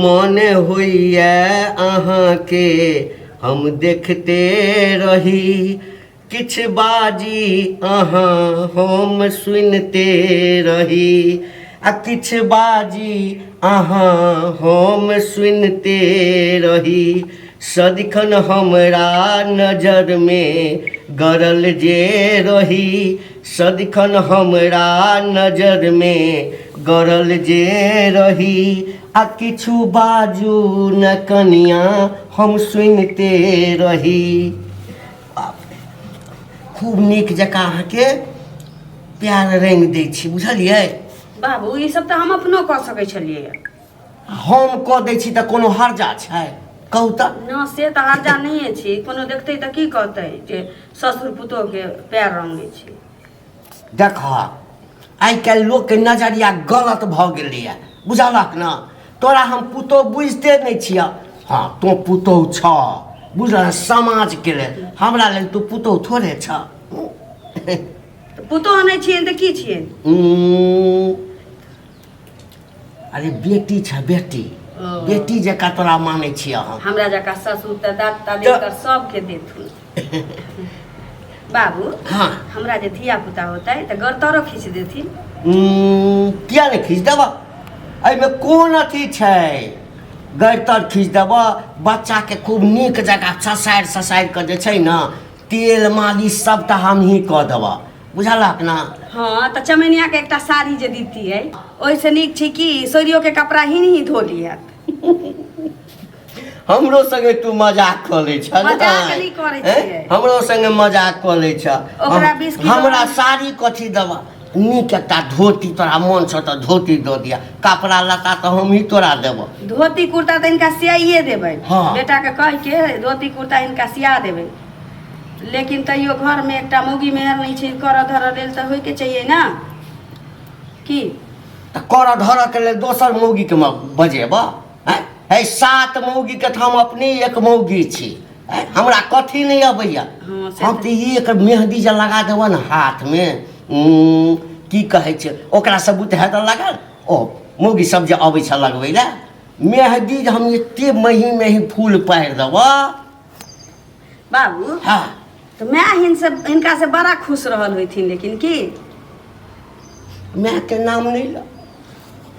मन होइए अहाँके हम देखते रही किछु बाजी अहाँ हम सुनिते रही आ किछु बाजी अहाँ हम सुनिते रही सदिखन हमरा नजरमे गड़ल जे रही सदिखन हमरा नजरमे गड़ल जे रही आ किछु बाजू न कनिया हम सुनिते रही। बाप रे, खूब नीक जकाँ अहाँके प्यार रंगि दै छी, बुझलियै? बाबू, ई सब तऽ हम अपनो कऽ सकै छलियै। हम कऽ दै छी तऽ कोनो हर्जा छै? कहू तऽ। न, से तऽ हर्जा नहिए छै। कोनो देखतै तऽ की कहतै जे ससुर पुतोहके पैर रंगै छै। देख, आइ काल्हि लोकके नजरिया गलत भऽ गेलैए, बुझलक ने? तोरा हम पुतोह बुझिते नहि छियह। हँ, तोँ पुतोह छह, बुझल? समाजके लेल, हमरा लेल तू पुतोह थोड़े छह। तऽ पुतोह नहि छियनि तऽ की छियनि? अरे, बेटी छ, बेटी। ओ। बेटी जकाँ तोरा मानै छियह हम। हमरा जकाँ ससुर तऽ दाँत लेकर सबके देथुन बाबू। हाँ। हमरा जे धिया पुता होतै तऽ गरतरो खींच देथिन। किया नहि खींच देबह? एहिमे कोन अथी छै? गरतर खींच देबह, बच्चाके खूब नीक जकाँ ससारि ससारि कऽ जे छै ने, तेल मालिश सबटा हमही कऽ देबह, बुझलक ने? हँ, तऽ चमेनिया के एकटा साड़ी जे दितियै, ओहिसँ नीक छै कि सोरियो के कपड़ा ही ही धो लिहत। हमरो संगे तू मजाक कऽ लै छह ने? मजाक नहि करै हैं? छियै। हमरो संगे मजाक कऽ लै छह। ओकरा 20 किलो हमरा साड़ी कथी देबह? नीक एकटा धोती, तोरा मन छौ तऽ धोती दऽ दिअ। कपड़ा लत्ता तऽ हमही तोरा देबह। धोती कुर्ता तऽ हिनका सियाइए देबै। हाँ। बेटाके कहि के धोती कुर्ता हिनका सिया देबै, लेकिन तैयो घरमे एकटा मौगी मेहर नहि छै, करऽ धरऽ लेल तऽ होइके चाहिए ने की? तऽ करऽ धरऽ के लेल दोसर मौगीके बजेबह? आँय है, सात मौगीके तऽ हम अपने एक मौगी छी। आँय, हमरा कथी नहि अबैया? हँ, से हम तऽ एक मेहदी जे लगा देबऽ ने हाथमे, की कहै छै ओकरा सब बुते हेतऽ लागल, ओ मौगी सब जे अबै छै लगबै लए मेहदी, जे हम एते मही मही फूल पारि देबऽ। बाबू। हँ। तऽ माय हिनसे हिनका से बड़ा खुश रहल होइथिन, लेकिन की? मायके नाम नहि लऽ,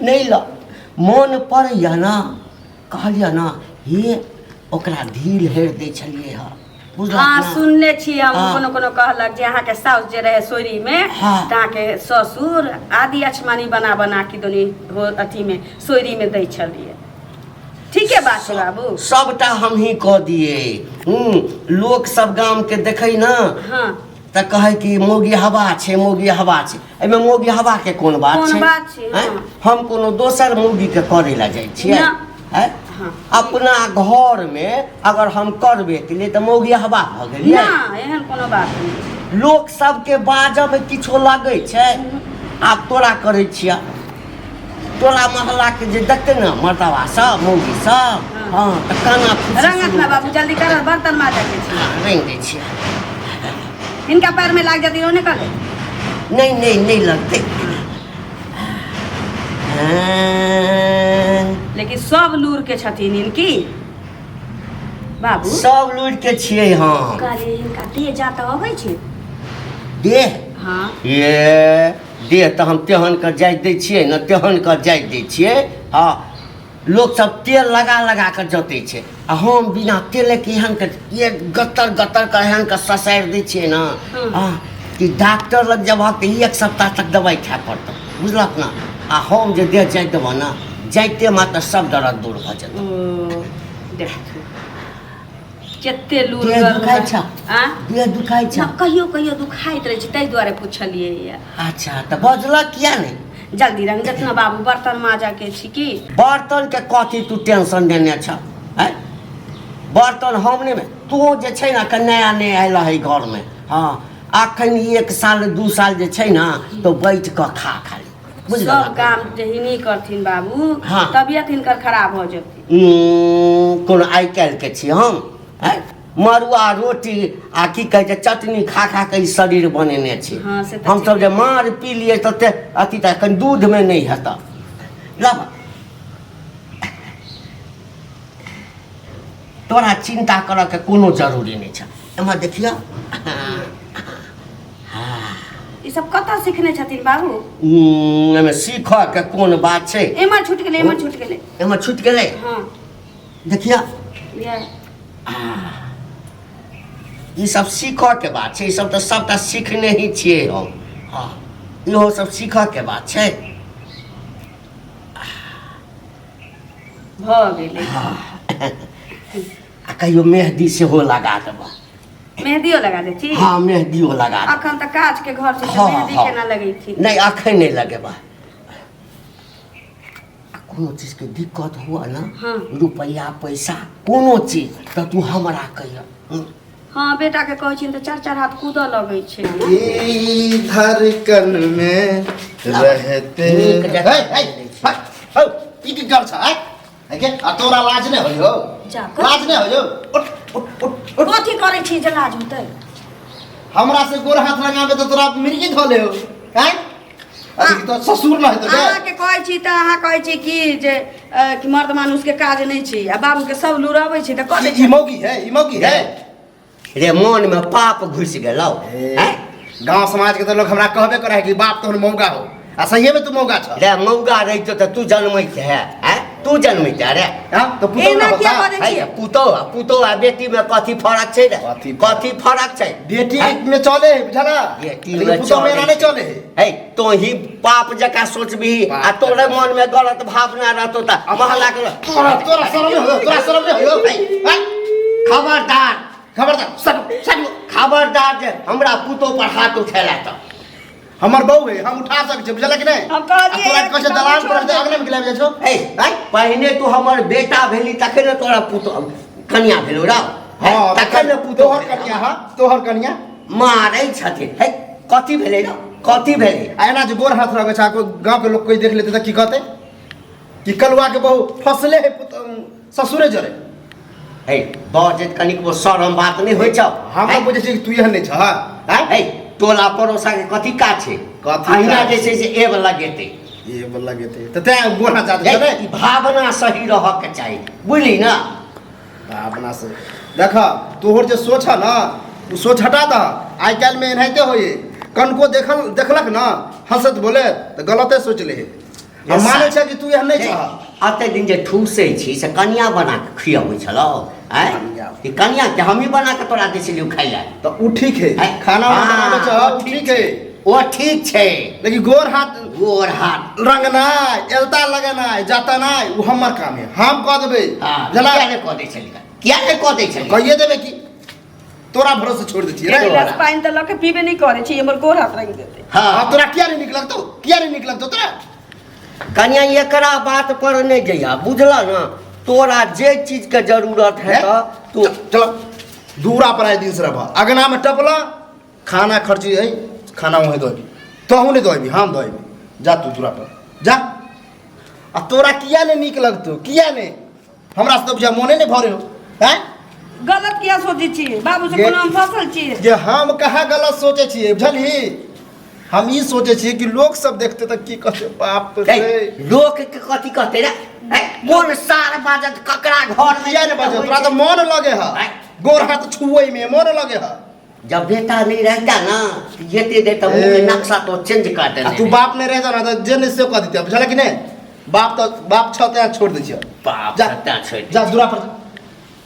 नहि लऽ। मोन पड़ैए ने, कहलियै ने, हे ओकरा ढील हेर दै छलियै हँ, बुझलक हँ ने? सुनने छी हम। हाँ। कोनो कोनो कहलक जे अहाँके साउस जे रहे सोरी में, तऽ अहाँके ससुर आदि अछमानी बना बना के दुनी हो अथी में सोरी में दै छलियै। ठीके बात छै बाबू। सबटा हमही कऽ दियै। लोक सब गामके देखै ने, तऽ कहै कि मौगी हवा छै, मौगी हवा छै। एहिमे मौगी हवा के कोन बात कोन छै? बात छै? आँय? हाँ। हम कोनो दोसर मौगी के करै लए जाइ छियै? ना। आँय? हाँ। अपना घर मे अगर हम करबे केलियै तऽ मौगी हवा भऽ गेलियै? ना, एहन कोनो बात नहि। लोक सबके बाजऽ मे किछो लगै छै? आब तोरा करै छियह, टोला मोहल्ला के जे देखते ने मर्दवा सब, मौगी सब, हँ तऽ काना फूसी रंगत शुरू ना भऽ बाबू, जल्दी कर, बर्तन माजे के छै। हँ, रंगि दै छियै। हिनका पैर में लाग जती ओने कले। नहि नहि, नहि लगतै। हँ। लेकिन सब लूर के छथिन इनकी बाबू। सब लूरि के छियै हम। कहलियै, हिनका देह जा तऽ अबै छै? देह? हँ। ये देह तऽ हम तेहन कऽ जाइ दै छियै ने, तेहन कऽ जाइ दै छियै। हँ, लोकसभ तेल लगा लगा कऽ जतै छै आ हम बिना तेलेके एहन कऽ एक गत्तर गत्तर कऽ एहन कऽ ससारि दै छियै ने, हँ, कि डॉक्टर लग जेबहक तऽ एक सप्ताह तक दवाइ खाय पड़तौ, बुझलक ने? आ हम जे देह जाइत देबह ने, जाइते मात्र सब दर्द दूर भऽ जेतौ। ओ देखथु कते लूर। देह दुखाइ छौ? आ देह दुखाइ छौ? ना, कहियो कहियो दुखाइत रहै छै, ताहि दुआरे पुछलियै ये। अच्छा, तऽ बजलक किया नहि? जल्दी रंग जितना बाबू, बर्तन माजा के छी की। बर्तन के कथी तू टेंशन देने छ? आँय, बर्तन हम नहि, तू जे छै ने एखन नया नहि आयल है घरमे। हँ, अखन एक साल 2 साल जे छै ने, तो बैठ कऽ खा खाली, बुझल? सब काम जे हिनी करथिन बाबू, तबियत हिनकर खराब हो जेतै। कोनो आइ काल्हिके छी हम? आँय, मड़ुआ रोटी आ की कहै छै चटनी खा खा कऽ ई शरीर बनेने छी। हँ, से तऽ हमसब जे ठीके। मार पी लियै तते अथी तऽ एखन दूधमे नहि हेतऽ। लऽ। तोरा चिन्ता करऽके कोनो जरूरी नहि छै। एम्हर देखियौ। ई सब कतऽ सिखने छथिन बाबू? एहिमे सीखऽके कोन बात छै। एम्हर छूटि गेलै, एम्हर छूटि गेलै। एम्हर छूटि गेलै? हँ। देखियौ। ये। ई सब सीखऽके बात छै, ई सब तऽ सबटा सीखने ही छियै हम। हँ, इहो सब सीखऽके बात छै। भऽ गेलै। आ कहियो मेहदी सेहो लगा देबह। मेहदियो लगा देती? हँ, मेहदियो लगा देबह। अखन तऽ काज के घर छै, तऽ हँ, मेहदी हँ। केना लगेथिन? नहि, अखन नहि लगेबह। आ कोनो चीजके दिक्कत हुआ ने, हाँ। रुपैआ पैसा कोनो चीज, तऽ तू हमरा कहिया। हँ, बेटा के कहै छियनि तऽ चारि चारि हाथ कूदऽ लगै छै। ई धड़कन में रहते। नीक जकाँ। हे, हे, हे, हौ, ई की कर छ, हैं? है के? आ तोरा लाज नहि होइ हौ? जा, लाज नहि होइ हौ? उठ उठ उठ उठ। कथी करै छी जे लाज होतै? हमरा से गोर हाथ लगाबे तऽ तोरा मिर्गी धऽ ले हौ, हैं? अथी तो ससुर न हेतौ गे। अहाँके कहै छी तऽ अहाँ कहै छी कि जे कि मर्द मानुसके काज नहि छै, आ बाबूके सब लूर अबै छै तऽ कऽ दै ई मौगी है, ई मौगी है। रे, मोनमे पाप घुसि गेलौ। ए, गांव समाज के तो लोग हमरा कहबे करे है कि बाप तोहर मौगा हो, आ सहिए में तू मौगा छ। रे, मौगा रहितो तऽ तू जनमैत है, आँय? तू जनमैत है रे? हां, तो पुतौ एना ना किया होता। बजै छियै? है, पुतोह आ पुतोह आ बेटी में कथी फरक छै रे? कथी? कथी फरक छै? बेटी हैं? में चले है, बुझला? बेटी लेकिन में पुतौ में एना चले नहीं चले है। है, तोही पाप जकाँ सोचबिही पाप आ तोरे जकाँ। मन में गलत भावना रहतो तऽ महला के तोरा तोरा शरम नहीं हो, तोरा शरम नहीं हो, हैं? खबरदार। खबरदार, सट सट। खबरदार जे हमरा पुतोह पर हाथ उठेला तऽ। हमर बहू है, हम उठा सकै छियै, बुझलक कि नहि? हम कहलियै आ तोरा कि कहै छै बाबू दलान पर छोड़ दे। अगने में गिलाबि जाइ छौ। ए, हैं? पहिने तू हमर बेटा भेली तखन ने तोरा पुतोह कनिया भेलौ रौ। हँ, तखन ने पुतोह तोहर भेलौ। कनिया, हँ, तोहर कनिया। मारै छथिन। हे, कथी भेलै रौ? कथी भेलै? आ एना जे गोर हाथ रखै छै, आ कोइ गाँवके लोक कोइ देख लेतै तऽ की कहतै? कि कलुआ के बहू फसले है ससुरे जरे। हे, बजैत कनिकबो शरम बात नहि होइ छौ? हम तऽ बुझै छियै कि तू एहन नहि छह, हँ? हे, टोला पड़ोसा के कथी काज छै? कथी अहिना काज जे छै से एब लगेतै। एब लगेतै तऽ तैं गोर हाथ जादे हे, छलै। ई भावना सही रहऽ के चाही, बुझली ने? भावना से देख, तोहर जे सोच है ना, ओ सोच हटा दह। आइ काल्हिमे एनाहिते होइए, कनको देखल देखलक ना हंसत बोले तऽ गलते सोच ले है। हम मानै छै कि तू एहन नहि छह। अते दिन जे ठूसै छी से कनिया बना कऽ खियाबै छलौ, आँय? कनिया। ई कनिया के हमही बना कऽ तोरा दै छलियौ खाइ लए। तऽ ओ ठीक है, आँय? खाना उना बनाबै छह, ओ ओ ठीक है। ओ ठीक छै, लेकिन गोर हाथ गोर हाथ रंगनाइ, एलता लगेनाइ, जतनाइ, ओ हमर काम है, हम कऽ देबै। हँ, बुझला? किया नहि कऽ दै छलियै? किया नहि कऽ दै छलियै? कहिए देबै कि तोरा भरोसे छोड़ि दै छियै एक रे। गिलास पानि तऽ लऽ के पीबे नहि करै छी, हमर गोर हाथ रंगि देतै। हँ। हँ, तोरा किया नहि नीक लगतौ? किया नहि नीक लगतौ तोरा? कनिया, एकरा बात पर नहि जइहा, बुझल ने? तोरा जे चीजके जरूरत है तऽ तू चल दूरा पर आइ दिन से रहबह, अगना में टपला, खाना खर्ची है, खाना वहीं दऽ अबी, तोहूँ नहि दऽ अबी, हम दऽ अबी। जा तू दूरा पर जा। आ तोरा किया नहि नीक लगतौ? किया नहि? हमरा से तऽ बुझा मोने नहि भरे हो, हैं? गलत किया सोचै छी बाबू से? कोनो हम फसल छी? जे हम कहाँ गलत सोचै छियै, बुझलही? हम ई सोचै छियै कि लोक सब देखते तऽ की कहते, बाप रे। लोक के कथी कहते रे? हैं? कोन सार बाजत ककरा घर में? किया नहि बाजत? तोरा तऽ मोन लगे है गोर हाथ छुए में, मोन लगे है। जब बेटा नहीं रहता ना, तो ये दे तो मुंह के ए। नक्शा तो चेंज कर आ देने। तू बाप नहि रहता ना तऽ जे नहि से कऽ दिते, बुझलक कि नहि? बाप तऽ बाप छह तैं छोड़ि दै छियै। बाप जा। सत्ता छोड़। जा दूरा पर जा।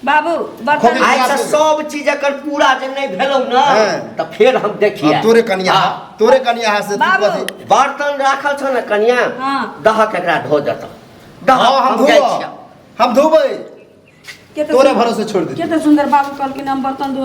बाबू, बर्तन खोखी- आइ से सब चीज अगर पूरा जे नहि भेलौ ना, हाँ। तऽ फेर हम देखिए। हाँ, तोरे कनिया हाँ। तोरे कनिया है से तू बाबू। कथी बर्तन राखल छौ ने कनिया? हाँ। दहक एकरा धो देतौ, दहक। हाँ, हम जाइ धोब छियौ। हम धोबै। के तऽ तोरे भरोसे छोड़ देती। के तऽ सुंदर बाबू कहलखिन हम बर्तन धो।